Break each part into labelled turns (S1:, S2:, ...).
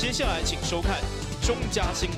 S1: 接下來請收看中嘉新聞。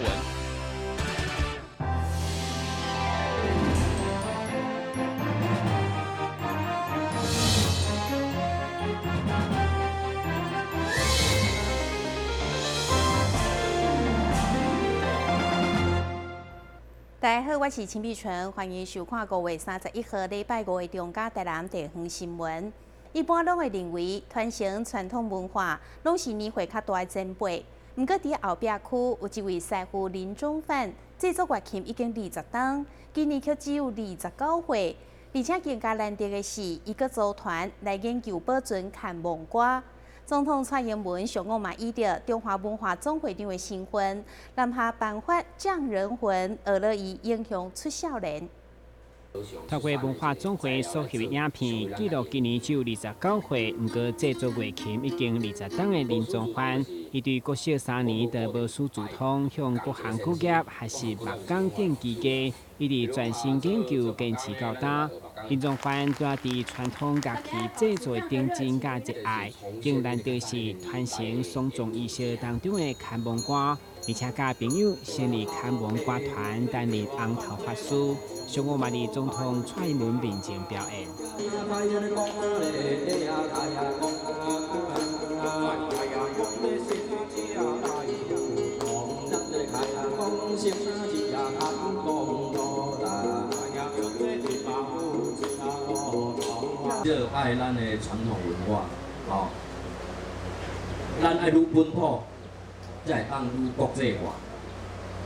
S2: 大家好，我是秦碧純，歡迎收看5月31號禮拜五的中嘉台南地方新聞。一般攏會認為傳承傳統文化，攏是年歲較大的前輩。毋過佇後壁區有一位師傅林宗範，製作月琴已經20冬，今年卻只有29歲。而且更加難得的是，伊閣組團來研究保存牽夢歌。總統蔡英文上午嘛以著中華文化總會長的身份，南下頒發匠人魂，學了伊英雄出少年。
S3: 透過文化總會所翕的影片，記錄今年只有29歲，毋過製作月琴已經20冬的林宗範，伊對國小3年就無師自通，向各行各業學習木工等技藝，一直專心研究，堅持到今。林宗範除佇傳統樂器製作頂真佮熱愛，更難得是傳承喪葬儀式當中的牽夢歌，而且佮朋友成立牽夢歌團，擔任紅頭法師。上午嘛佇總統蔡英文面前表演。
S4: 熱愛咱的傳統文化，吼，咱愛愈本土，才會當愈國際化，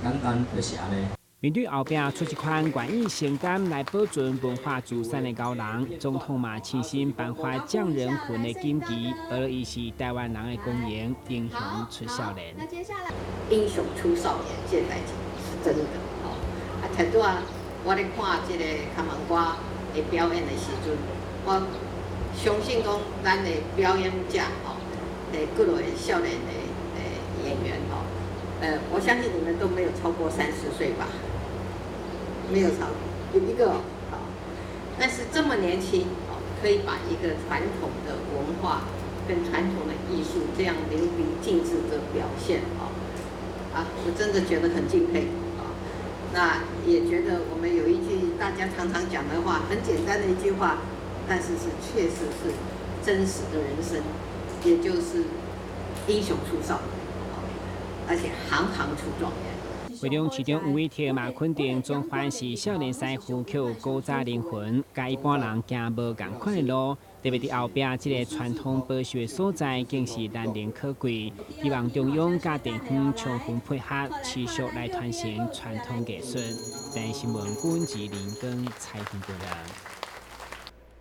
S4: 簡單就是按呢。
S3: 面對後壁出這款願意承擔來保存文化資產的高人，總統嘛親身頒發匠人魂的錦旗，而伊是台灣人的光榮，英雄出少年。
S5: 那接下來，英雄出少年，現在是真的吼。啊，頭拄仔我咧看這個牽夢歌的表演的時陣，我相信講咱的表演者吼，幾落少年的演員吼，我相信你們都沒有超過30歲吧？沒有超過，有一個好，但是這麼年輕，可以把一個傳統的文化跟傳統的藝術這樣淋漓盡致的表現，啊，我真的覺得很敬佩啊。那也覺得我們有一句大家常常講的話，很簡單的一句話，但是是確實是真實的人生，也就是英雄出少年，而且行行出狀元。
S3: 會長市長吳偉鐵嘛肯定，宗範是少年師傅，卻有古早靈魂，佮一般人行無仝款的路。特別佇後壁這个傳統保守的所在，更是難能可貴。希望中央佮地方充分配合，持續來傳承傳統藝術。台視新聞阮志林光採訪報導。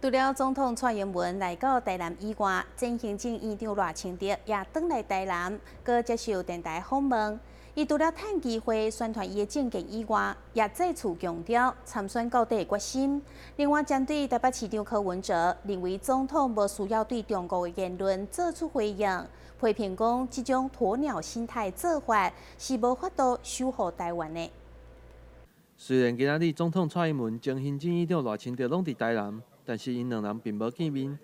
S2: 除了總統蔡英文來到台南以外，前行政院長賴清德也轉來台南，閣接受電台訪問。伊除了趁機會宣傳伊的政見以外，也再次強調參選到底的決心。另外，針對台北市長柯文哲認為總統無需要對中國的言論做出回應，批評講這種鴕鳥心態做法是無法度守護台灣的。
S6: 雖然今仔日總統蔡英文、前行政院長賴清德攏佇台南，但是𪜶兩人並無見面。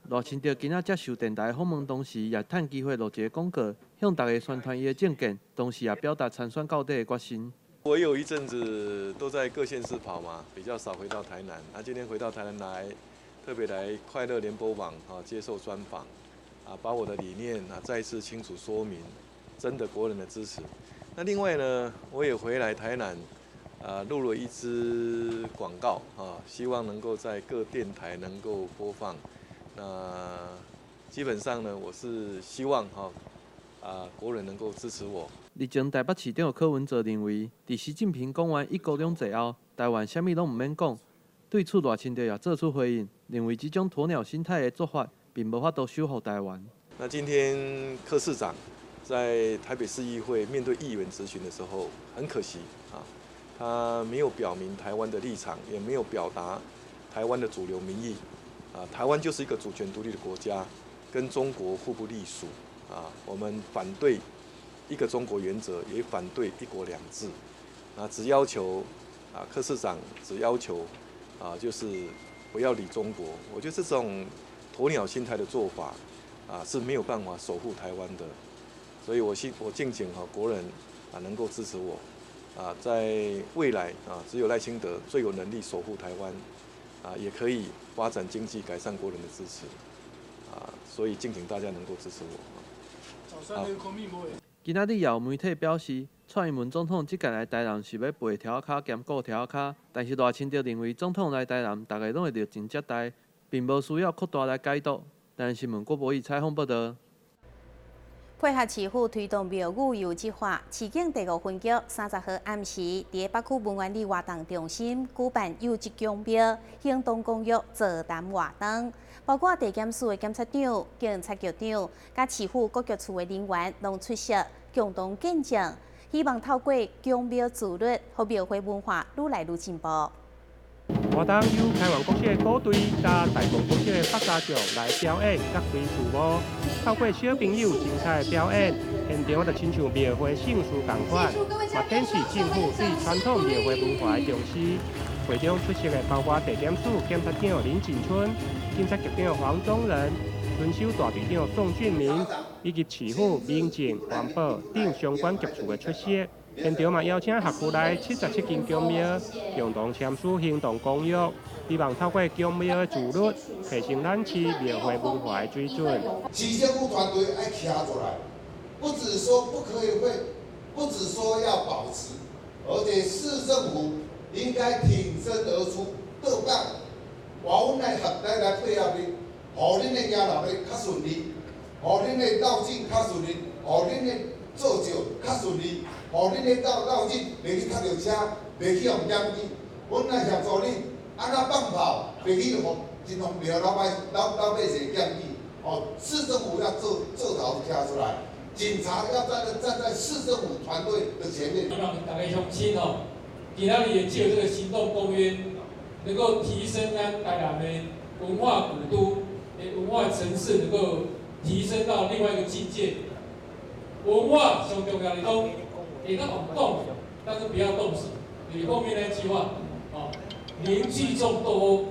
S6: 賴清德今仔接受電台訪問當時，也趁機會錄一个廣告，向大家宣傳伊的政見，同時也表達參選到底的決心。
S7: 我有一陣子都在各縣市跑嘛，比較少回到台南。那今天回到台南來，特別來快樂聯播網啊接受專訪，啊把我的理念啊再次清楚說明，爭得國人的支持。那另外呢，我也回來台南，啊錄了一支廣告啊，希望能夠在各電台能夠播放。那基本上呢，我是希望哈啊國人能夠支持我。
S6: 日前台北市長柯文哲認為，佇習近平講完一國兩制後，台灣啥物攏毋免講。對此賴清德也做出回應，認為這種鴕鳥心態的做法，並無法度守護台灣。
S7: 那今天柯市長在台北市議會面對議員質詢的時候，很可惜啊，他沒有表明台灣的立場，也沒有表達台灣的主流民意。啊，台灣就是一個主權獨立的國家，跟中國互不隸屬。啊，我們反對一個中國原則，也反對一國兩制。啊，只要求啊，柯市長只要求啊，就是不要理中國。我覺得這種鴕鳥心態的做法，啊，是沒有辦法守護台灣的。所以我敬請哈國人啊能夠支持我，啊，在未來啊，只有賴清德最有能力守護台灣，啊，也可以發展經濟、改善國人的支持，啊，所以敬請大家能夠支持我。
S6: 今仔日也有媒體表示，蔡英文總統這屆來台南是欲背柱仔跤兼顧柱仔跤，但是賴清德認為總統來台南，大家攏會熱情接待，並無需要擴大來解讀。台南新聞郭博義採訪報導。
S2: 配合市府推動廟宇優質化，市警第五分局30號暗時，佇北區文源里活動中心舉辦優質宮廟行動公約座談活動，包括地檢署的檢察長、警察局長、佮市府各局處的人員攏出席，共同見證，希望透過宮廟自律，予廟會文化愈來愈進步。
S8: 活動由開源國小的鼓隊佮大鵬國小的百家將來表演佮開序幕，透過小朋友精彩的表演，現場就親像廟會盛事仝款，嘛展示政府對傳統廟會文化的重視。會中出席的包括地檢署檢察長林錦春、警察局長黃宗仁、巡守大隊長宋俊明，以及市府民政、環保等相關局處的出席。現場嘛邀請轄區內77間宮廟共同簽署行動公約，希望透過宮廟的自律，提升咱市廟會文化的水準。
S9: 市政府團隊愛徛出來，不只說不可以廢，不只說要保持，而且市政府應該挺身而出，倒講，我阮來合來配合你，予恁的行路咧較順利，予恁的繞境較順利，予恁的做醮較順利。予恁咧繞繞境袂去塞著車，袂去予檢舉，阮來協助恁，按怎放炮，袂去予真方便老百姓檢舉。哦，市政府要做頭徛出來，警察要站在市政府團隊的前面。
S10: 希望大家鄉親哦，今仔日會藉這個行動公約，能夠提升咱台南的文化古都、文化城市，能夠提升到另外一個境界。文化上重要的講，會當用講，但是不要動手。你後面那句話，哦，凝聚眾鬥毆，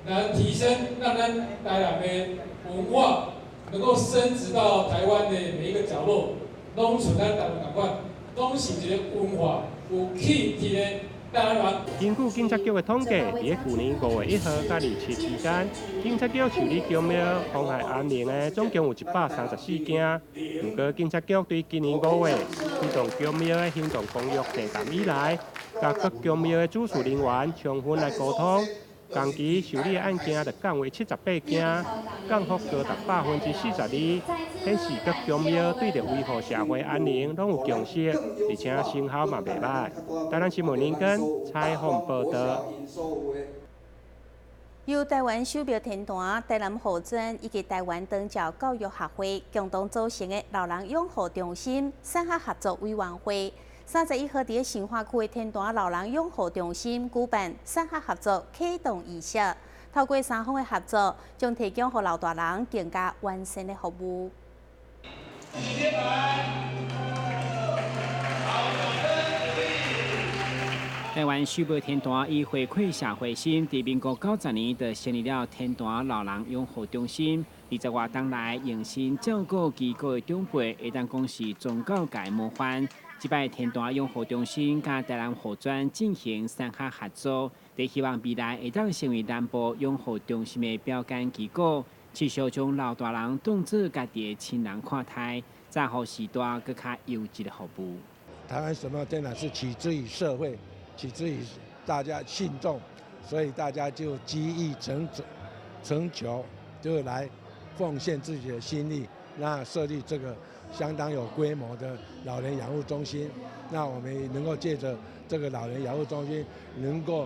S10: 來提升，讓咱台南的文化能夠深植到台灣的每一個角落，攏像咱台灣仝款，攏是一個文化有氣質的台灣人。
S8: 根據警察局的統計，佇咧舊年5月1號到27期間，警察局受理宮廟妨害安寧的總共有134件。毋過，警察局對今年5月推動宮廟的行動公約訂立以來，佮各宮廟的主事人員充分來溝通，同期受理的案件就降為78件，降幅高達42%，顯示各宮廟對著維護社會安寧攏有共識，而且成效嘛袂䆀。台南新聞林根採訪報導。
S2: 由台灣守廟天壇、台南護專以及台灣長照教育學會共同組成的老人養護中心產學合作委員會，31號佇咧新化區的天壇老人養護中心舉辦產學合作啟動儀式，透過三方的合作，將提供予老大人更加完善的服務。
S3: 台灣守廟天壇以回饋社會心，佇民國90年就成立了天壇老人養護中心。20外冬來，用心照顧機構的長輩，會當講是宗教界模範。這擺天壇養護中心佮台南護專進行產學合作，佇希望未來會當成為南部養護中心的標桿機構，持續將老大人當做家己的親人看待，造福時代閣較優質的服務。
S11: 台灣守廟天壇是取之於社會。取之於大家信眾，所以大家就積義成求，就來奉獻自己的心力，那設立這個相當有規模的老人養護中心。那我們能夠借著這個老人養護中心，能夠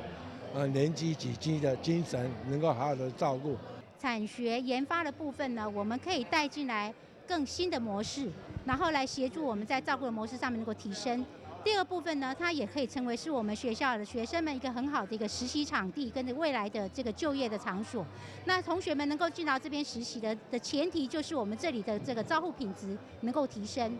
S11: 連積己積的精神，能夠好好的照顧。
S12: 產學研發的部分呢，我們可以帶進來更新的模式，然後來協助我們在照顧的模式上面能夠提升。第二部分呢，它也可以成為是我們學校的學生們一個很好的一個實習場地，跟未來的這個就業的場所。那同學們能夠進到這邊實習的前提，就是我們這裡的這個照護品質能夠提升。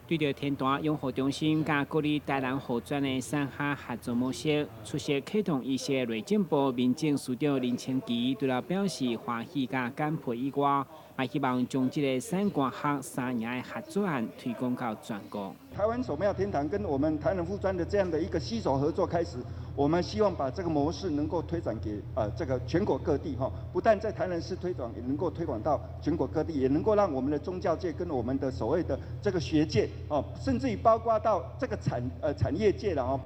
S3: 對著天壇養護中心佮國立台南護專的產學合作模式，出席啟動儀式的內政部民政司長林清奇，除了表示歡喜佮感佩以外，嘛希望將這个產官學三贏的合作案推廣到全國。
S13: 台灣守廟天堂跟我們台南附專的這樣的一個攜手合作開始，我們希望把這個模式能夠推展給這個全國各地哈，不但在台南市推廣，也能夠推廣到全國各地，也能夠讓我們的宗教界跟我們的所謂的這個學界哦，甚至於包括到這個產業界了哦。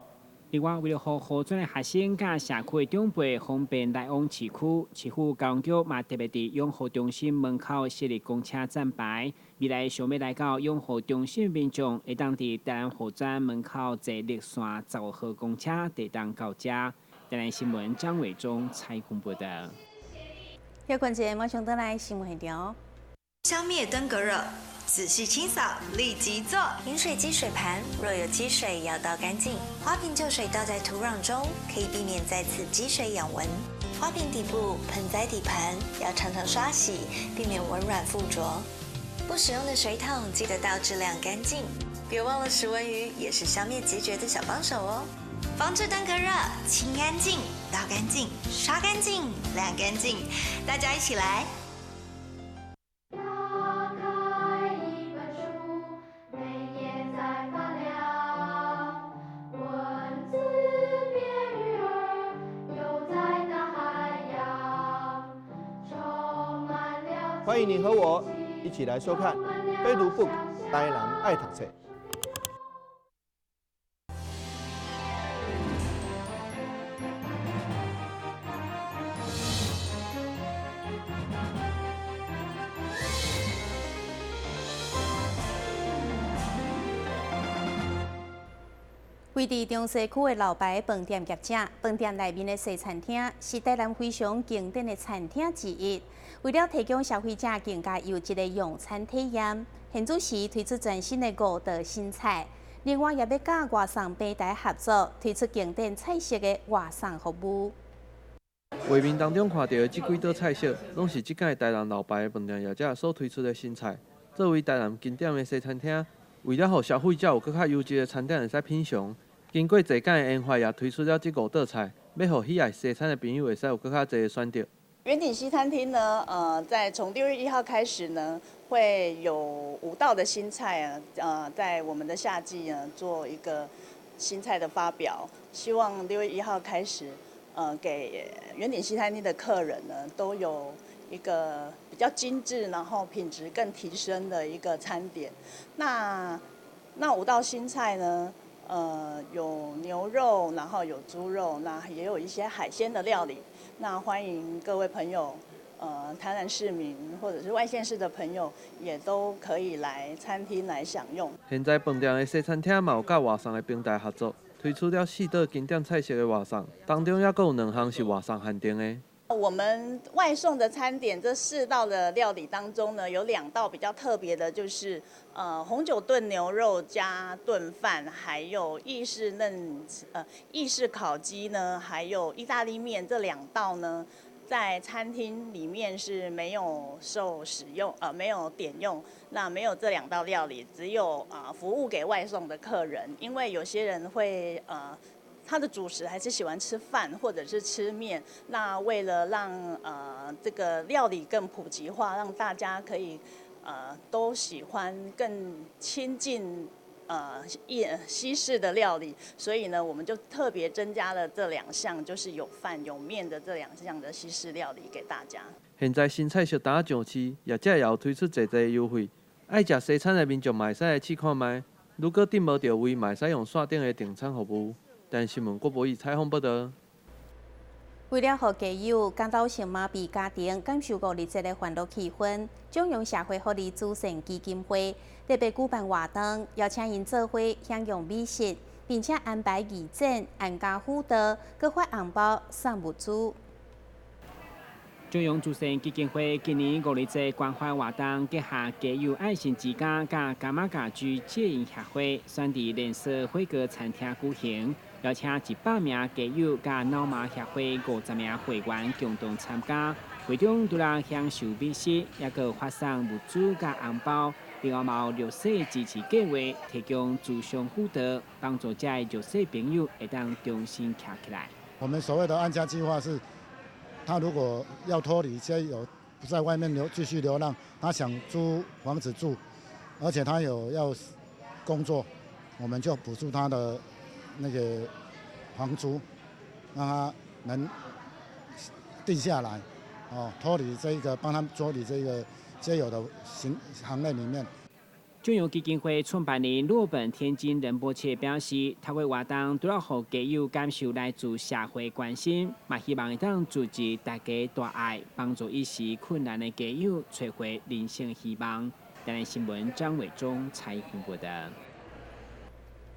S3: 另外，為了予護專的學生佮社區的長輩方便來往市區，市府交通局嘛特別佇養護中心門口設立公車站牌。未來想欲來到養護中心民眾，會當佇台南護專門口坐綠線15號公車，就會當到遮。台南新聞張偉忠採訪報道。
S2: 休睏一下，馬上轉來新聞現場。
S14: 消滅登革熱，仔細清掃，立即做。飲水機水盤若有積水，要倒乾淨。花瓶舊水倒在土壤中，可以避免再次積水養蚊。花瓶底部、盆栽底盤要常常刷洗，避免蚊卵附着。不使用的水桶記得倒置晾乾淨。別忘了食蚊魚也是消滅孑孓的小幫手哦。防治登革熱，清乾淨，倒乾淨，刷乾淨，晾乾淨，大家一起來。
S15: 打開一本書，每頁在發亮，文字變魚兒，游在大海洋，充滿了。
S16: 歡迎你和我一起來收看《非讀 book 台南愛讀冊》。
S2: 位佇中西區的老牌飯店業者，飯店內面的西餐廳是台南非常經典的餐廳之一。為了提供消費者更加優質的用餐體驗，現主時推出全新的五道新菜。另外，也欲佮外送平台合作，推出經典菜色的外送服務。
S6: 畫面當中看到的這幾道菜色，攏是這擺台南老牌飯店業者所推出的新菜。作為台南經典的西餐廳，為了予消費者有閣較優質的餐點會使品嚐，經過濟工的研發，也推出了這五道菜，欲予喜愛西餐的朋友會使有閣較濟的選擇。
S17: 遠景西餐廳呢，在從6月1號開始呢，會有五道的新菜啊，在我們的夏季呢做一個新菜的發表，希望6月1號開始，給遠景西餐廳的客人呢，都有一個比較精緻，然後品質更提升的一個餐點。那五道新菜呢？有牛肉，然後有豬肉，那也有一些海鮮的料理。那歡迎各位朋友，台南市民或者是外縣市的朋友，也都可以來餐廳來享用。
S6: 現在飯店的西餐廳嘛有佮外送的平台合作，推出了四道經典菜色的外送，當中猶閣有兩項是外送限定的。
S17: 我們外送的餐點，這四道的料理當中呢，有兩道比較特別的，就是紅酒燉牛肉加燉飯，還有意式烤雞呢，還有意大利麵這兩道呢，在餐廳裡面是沒有受使用，沒有點用，那沒有這兩道料理，只有服務給外送的客人，因為有些人會他的主食還是喜歡吃飯或者是吃麵，那為了讓這個料理更普及化，讓大家可以都喜歡更親近西式的料理，所以呢，我們就特別增加了這兩項，就是有飯有麵的這兩項的西式料理給大家。
S6: 現在新菜色單上市，業者也有推出濟濟優惠，愛食西餐的民眾嘛會使來試看覓。如果訂無著位，嘛會使用線頂的訂餐服務。台視新聞郭博義採訪報道。
S2: 為了予家友感到性麻痹家庭感受五日節的歡樂氣氛，中陽社會福利慈善基金會特別舉辦活動，邀請𪜶做伙享用美食，並且安排義剪、安家輔導，閣發紅包送物資。
S3: 中陽慈善基金會今年五日節關懷活動，結合家友愛心之家佮柑仔家居戒癮協會，選佇連鎖火鍋餐廳舉行，邀請100名家友佮腦麻協會50名會員共同參加。會中除了享受美食，猶閣發送物資佮紅包。另外，嘛有弱勢支持計劃，提供諮商輔導，幫助遮的弱勢朋友會當重新徛起來。
S18: 我們所謂的安家計劃是，他如果要脫離，先有不在外面流繼續流浪，他想租房子住，而且他有要工作，我們就補助他的那個房租，讓他能定下來，哦，脫離這個，幫他脫離這個街友的行行列裡面。
S3: 中央基金會創辦人洛本天津仁波切表示，透過活動除了予街友感受來自社會關心，嘛希望會當組織大家大愛，幫助一時困難的街友，找回人生希望。台南新聞張偉忠採訪報道。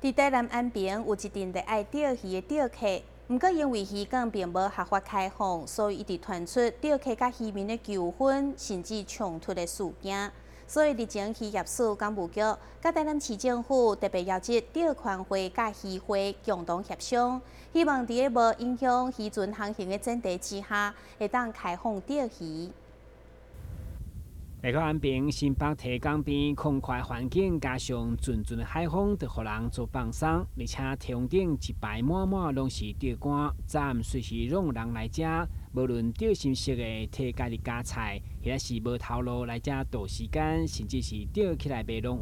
S2: 佇台南安平有一陣熱愛釣魚的釣客，毋過因為漁港並無合法開放，所以一直傳出釣客佮漁民的糾紛，甚至衝突的事件。所以日前漁業署港務局佮台南市政府特別邀集釣權會佮漁會共同協商，希望佇個無影響漁船航行的前提之下，會當開放釣魚。
S3: 下個安平新北堤港邊空曠環境，加上陣陣海風，就予人足放鬆。而且堤防頂一排滿滿攏是釣竿，早暗隨時攏有人來遮。無論釣心適的提家己加菜，或者是無頭路來遮度時間，甚至是釣起來賣攏有。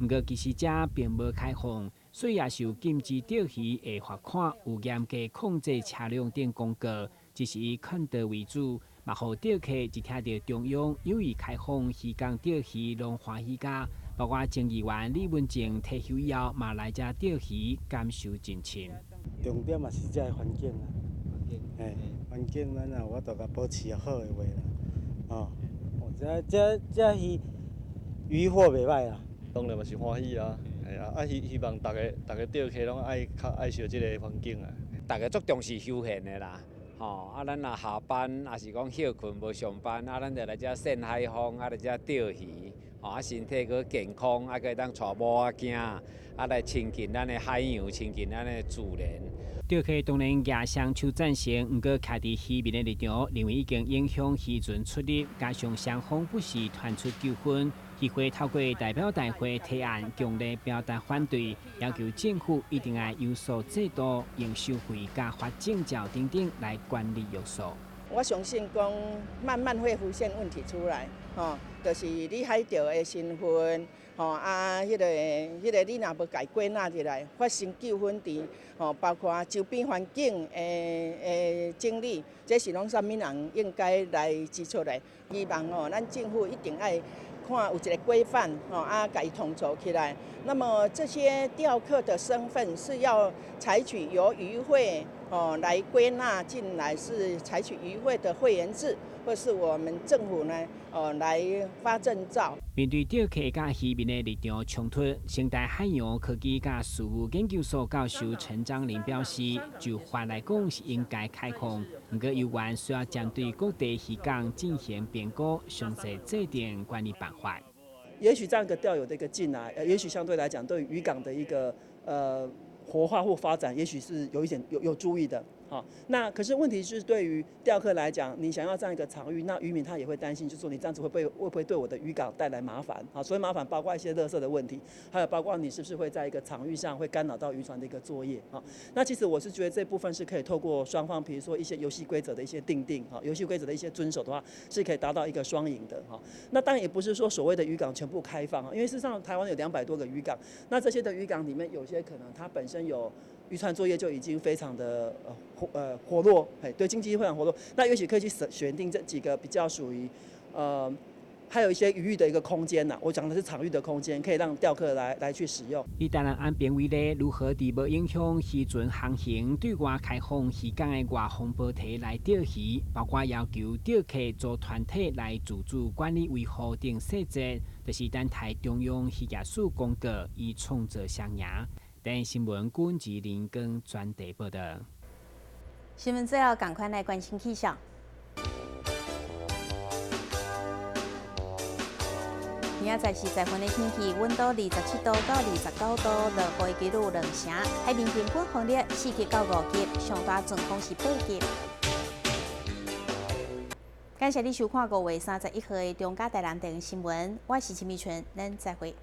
S3: 毋過其實遮並無開放，所以也受禁止釣魚會罰款，有嚴格控制車輛等公告，只是以勸導為主。嘛，予釣客一聽著中央有意開放漁港釣魚，攏歡喜甲。包括前議員李文靜退休以後，嘛來遮釣魚，感受真深。
S19: 重點嘛是遮个環境啊，嘿，環境咱若有法度共保持好的話啦，哦，這漁獲袂䆀啦。
S6: 當然嘛是歡喜啊，嘿啊，啊希望逐家釣客攏愛較愛惜這个環境啊。
S20: 逐家足重視休閒的啦。吼，啊，咱若下班，抑是講歇睏無上班，啊，咱就來遮扇海風，啊，來遮釣魚，吼，啊，身體閣健康，啊，閣會當帶某仔囝，啊，來親近咱的海洋，親近咱的自然。
S3: 釣客當然舉雙手贊成，毋過徛佇漁民的立場，認為已經影響漁船出入，加上雙方不時傳出糾紛，漁會透過代表大會提案，強烈表達反對，要求政府一定愛有所制度，用收費佮發證照等等來管理約束。
S21: 我相信講，慢慢會浮現問題出來，吼，就是你海釣的身份，吼啊，彼個你若無共歸納入來，發生糾紛佇，吼，包括周邊環境的整理，這是攏啥物人應該來指出來。希望吼，咱政府一定愛看有一個規範，吼啊，共伊統籌起來。那麼這些釣客的身份是要採取由漁會哦來歸納進來，是採取漁會的會員制，或是我們政府呢哦來發證照。
S3: 面對釣客佮漁民的立場衝突，成大海洋科技佮事務研究所教授陳章林表示，就法來講是應該開放，毋過有關需要針對各地漁港進行評估，詳細制定管理辦法。
S22: 也許這樣一個釣友的一個進來，也許相對來講對漁港的一個活化或發展，也許是有一點有注意的。好，那可是問題是對於釣客來講，你想要這樣一個場域，那漁民他也會擔心，就是說你這樣子會不會對我的漁港帶來麻煩？好，所以麻煩包括一些垃圾的問題，還有包括你是不是會在一個場域上會干擾到漁船的一個作業？啊，那其實我是覺得這部分是可以透過雙方，比如說一些遊戲規則的一些訂定，哈，遊戲規則的一些遵守的話，是可以達到一個雙贏的。哈，那當然也不是說所謂的漁港全部開放啊，因為事實上台灣有200多個漁港，那這些的漁港裡面有些可能它本身有漁船作業就已經非常的活絡，嘿，對經濟非常活絡。那也許可以去選定這幾個比較屬於還有一些餘裕的一個空間吶。我講的是場域的空間，可以讓釣客來去使用。
S3: 以台南安平為例，如何佇無影響漁船航行，對外開放漁港的外防波堤來釣魚，包括要求釣客組團體來自主管理維護等細節，就是等待中央漁業署公告，以創造雙贏。台新聞郭吉林跟專題報道。
S2: 新聞最後，趕快來關心氣象。明仔載是十分的天氣，溫度27度到29度，落雨幾率2成，海面平均風力4級到5級，上大陣風是8級。感謝你收看5月31號的中嘉台南電視新聞，我是陳美純，咱再會。